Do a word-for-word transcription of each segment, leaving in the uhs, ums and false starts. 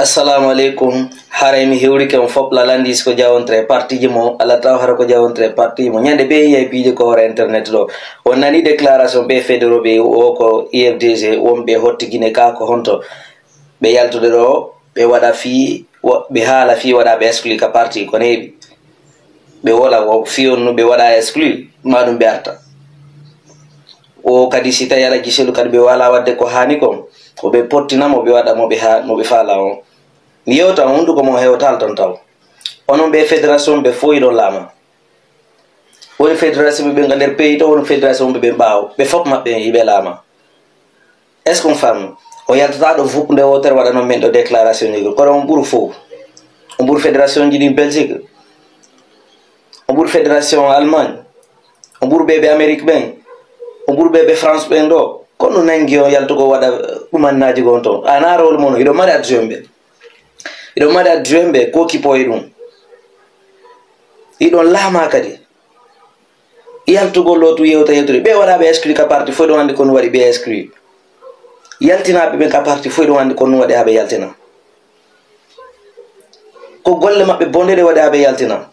Assalamu aleykum. Haray mi hewrike on fof lalandis ko jawontre partiji mo, ala taw hara ko jawontre partiji mo. Ñande ɓe yiyay piiji ko hoore internet ɗo. On nani déclaration ɓe fédéraux ɓe o ko U F D G wonɓe hotti Guinée ka ko honto. Ɓe yaltude ɗo, ɓe waɗa fii, wa-, ɓe haala fii waɗa ɓe exclu ka parti ko neeɓi. Ɓe wola wo fii on no ɓe waɗa exclu, ma ɗum ɓe arta. O kadi si tawi ala giselu kadi ɓe wala waɗde ko haani kon, ko ɓe pottina mo ɓe waɗa mo ɓe ha-, mo ɓe faala on. Mi yewta on hunduko mo hewtal ton taw. Onon ɓe fédération ɓe fof iɗon laama. Woni fédération ɓe ɓen ka nder pays to, woni fédération ɓe ɓen ɓaawo. Ɓe fof maɓɓe en iɓe laama. Est-ce qu'on femme? O yaltata ɗo fuk nde wotere waɗa noon men ɗo déclaration ji. Kono on ɓuru fof. On ɓuru fédération ji ɗin Belgique. On ɓuru fédération Allemagne. On ɓuru ɓe ɓe Amérique ɓen. On ɓuru ɓe ɓe France ɓen ɗo. Kono nangi on yaltugo waɗa ɗumannaaji gon toon. Ana rôle mon, hiɗo mari adjoint ɓe. Hiɗo mari adjoint ɓe, ko kipo e ɗum. Hiɗon laama kadi. Yaltugol ɗo tu yewta yewtude. Ɓe waɗa ɓe exclu ka parti, fof ɗon anndi ko ɗum waɗi ɓe exclu. Yaltinaaɓe ɓen ka parti, fof ɗon anndi ko ɗum waɗi haa ɓe yaltina. Ko golle maɓɓe bonɗe ɗe waɗi haa ɓe yaltina.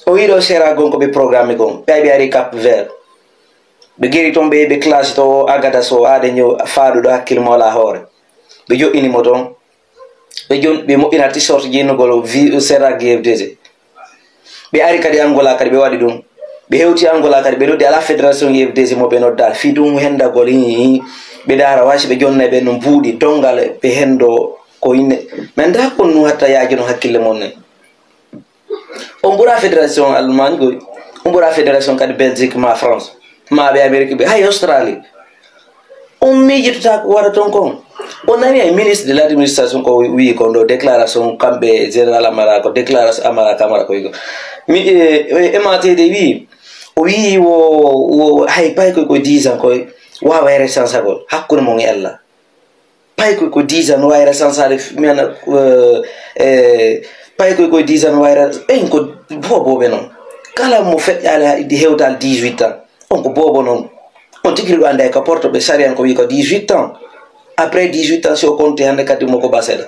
O wiɗo sera gon ko ɓe programme kon. Ɓe ay ɓe ari Cap Vert. Ɓe geri toon ɓe, ɓe classe to Agadas o aade ño faaɗuɗo hakkille mo alaa hoore. Ɓe joɗɗini mo toon. Ɓe jon-, ɓe moƴƴina t-shirt jeynnugol vi-, sera G F D G. Ɓe ari kadi Angola kadi ɓe waɗi ɗum. Ɓe hewti Angola kadi ɓe noddi alaa fédération G F D G mo ɓe nodda. Fii ɗum hendagol, hii, hii. Ɓe ndaara wasi ɓe jonnay ɓe no mbuuɗi, donngal ɓe hendo ko inne. Men ndaa kon nu hatta yaajuno hakkille mon ne. On ɓura fédération Allemagne koy. On ɓura fédération kadi Belgique ma France. Ma ɓe Amérique ɓe. Hay Australie. On miijitotaako ko waɗa toon kon. On nani ay ministre de l'administration ko wi-, wi ko ndo déclaration kamɓe général Amara ko déclaration Amara Kamara koy ko. Mi, e, e, M A T D wi, o wi wo, wo hay pay koy ko dix ans koy wawa resansagol hakkunde mon e Allah. Pay koy ko dix ans no wawi resansade f-, mi ana, eh, eh, pay koy ko dix ans no wawi res-, ɓen ko boboɓe noon. Kala mo feƴƴali ha iddi hewtal dix-huit ans. On ko bobo noon. On tigi ɗo anda e ka porto ɓe sariyan ko wi ko dix-huit ans. Après dix-huit ans, si o compte hannde kadi mo ko basela.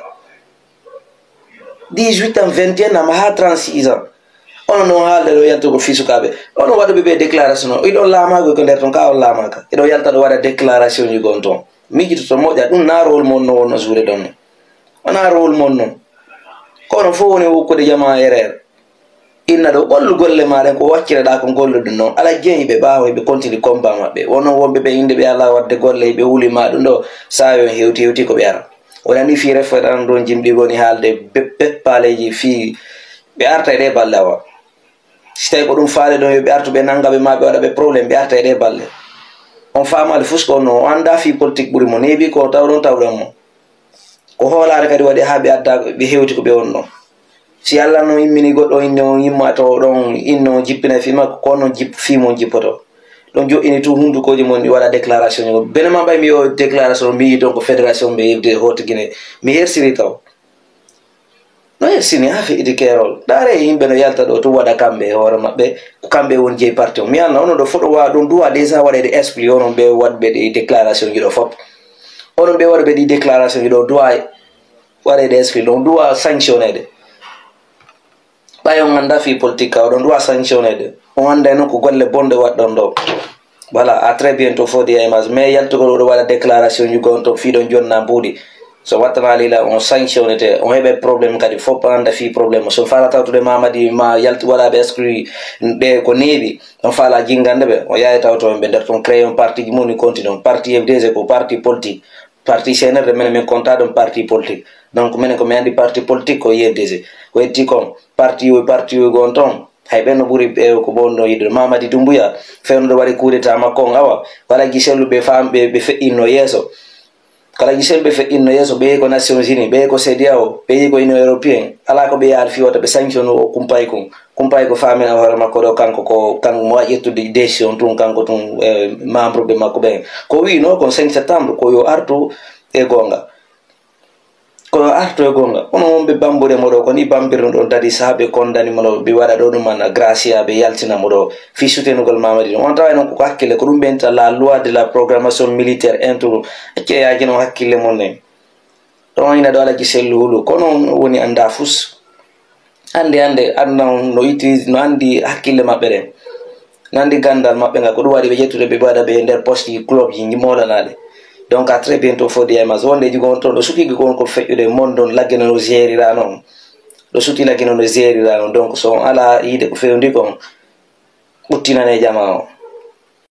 Dix-huit ans, vingt et un ans, ma ha trente-six ans. Ono noon haalde ɗo yaltugol fii sukaaɓe. Ono waɗuɓe ɓe déclaration o. Iɗon laamaago ko nder ton, ka on laamaaka. Iɗon yalta ɗo waɗa déclaration ji gon ton. Miijito to moƴƴa, ɗum na rôle mon no wonno suude ɗon ne. Wona rôle mon non. Kono fof woni wokkude jamaa erreur. Inna ɗo ɓollu golle maaɗa ko wakkiraɗa ko golluɗo non. Ala jeyi ɓe ɓaawo ɓe continue combat maɓɓe. Wono wonɓe ɓe innde ɓe ala waɗde golle ɓe wuli ma ɗum ɗo saayo hewti hewti ko ɓe ara. Wonani fii référendum jimɗi woni haalde be-, be-, paaleeji fii ɓe arta e ɗe balle awa. Si tawi ko ɗum faale ɗon yo ɓe artu ɓe nannga ɓe ma ɓe waɗa ɓe problème ɓe arta e ɗe balle. On faamaali fus ko on no o annda fii politique ɓuri mo neeɓi ko tawɗon tawɗon mo. Ko hoolaare kadi waɗi haa ɓe adda ɓe hewti ko ɓe wonno. Si Allah no immini goɗɗo inne on yimma to ɗon inno on jippina fii makko ko on non jip-, fii mon jippoto. Ɗon joɗɗini tout hundukoji mon ɗi waɗa déclaration ji. Bene ma ɓay mi yo déclaration mi yi donc fédération ɓe yewde hoto Guinée. Mi hersiri taw. No hersini haa feƴƴiti keerol. Ndaare e yimɓe no yalta ɗo tun waɗa kamɓe e hoore maɓɓe. Ko kamɓe woni jeyi parti on. Mi anna onon ɗo foɗo waawa ɗum duwa déjà waɗeede exclu onon ɓe waɗɓe ɗi déclaration ji ɗo fof. Onon ɓe waɗɓe ɗi déclaration ji ɗo duwa waɗeede exclu ɗon duwa sanctionneede. Ɓay on annda fii politique ka, oɗon duwa sanctionneede. On annday non ko golle bonɗe waɗɗon ɗo. Voilà, à très bientôt, Fodé Image. Mais yaltugol oɗo waɗa déclaration ji gon to fii ɗon jonna mbuuɗi. So wattanaali la, on sanctionnete, on heɓe problème kadi, fof annda fii problème. So faala tawtude Mamadi ma yaltu waɗa ɓe exclu ɓe ko neeɓi, on faala jingande ɓe, on yaha tawto ɓe nder ton, créé on parti ji moni continue, on parti F D G ko parti politique. Parti C N R de menen min konta ɗum parti politique. Donc minen ko mi anndi parti politique ko U F D G. Ko hetti kon parti o, parti o gon toon. Hay ɓen no ɓuri ɓe ko ɓon no yiɗde. Mamadi Doumbouya fewndo ɗo waɗi coup d'état makko on awa. Kala giselu ɓe faam ɓe, ɓe feƴƴinno yeeso. Kala giselu ɓe feƴƴinno yeeso ɓe ko Nations Unies, ɓe ko C E D E A O, ɓe ko Union Européenne. Alaa ko ɓe yaali fi wota ɓe sanction o kumpay kon. Kumpay ko faamina hoore makko ɗo, kanko ko, kanko mo waɗi ƴettude décision tun, kanko tun, e membre ɓe makko ɓen. Ko wi'no kon cinq septembre, ko yo artu e goonga. Ko yo artu e goonga. Kono wonɓe bambude mo ɗo, ko ni bambirno ɗon tadi saha ɓe kondani mo ɗo, ɓe waɗa ɗo ɗum ana gracia, ɓe yaltina mo ɗo. Fi soutenugol Mamadi ɗum. On taway noon ko hakkille, ko ɗum ɓe inta la loi de la programmation militaire intro. Acce yaaji noon hakkille mon en. Ɗon ina ɗo alaji sellu hulu kono on woni annda fus. Hannde hannde aduna on no utilise no anndi hakkille maɓɓe ɗen, no anndi ganndal maɓɓe ngal, ko ɗum waɗi ɓe ƴettude ɓe ɓe waɗa ɓe e nder poste club ji moolanaɗe. Donc à très bientôt fodde yayma so wonde jigo on toon ɗo sukiki ko on ko feƴƴude mondon laggeno no gérira noon. Ɗo suti laggeno no gérira noon. Donc so on ala yiide ko fewndi kon ɓuttinane jama o.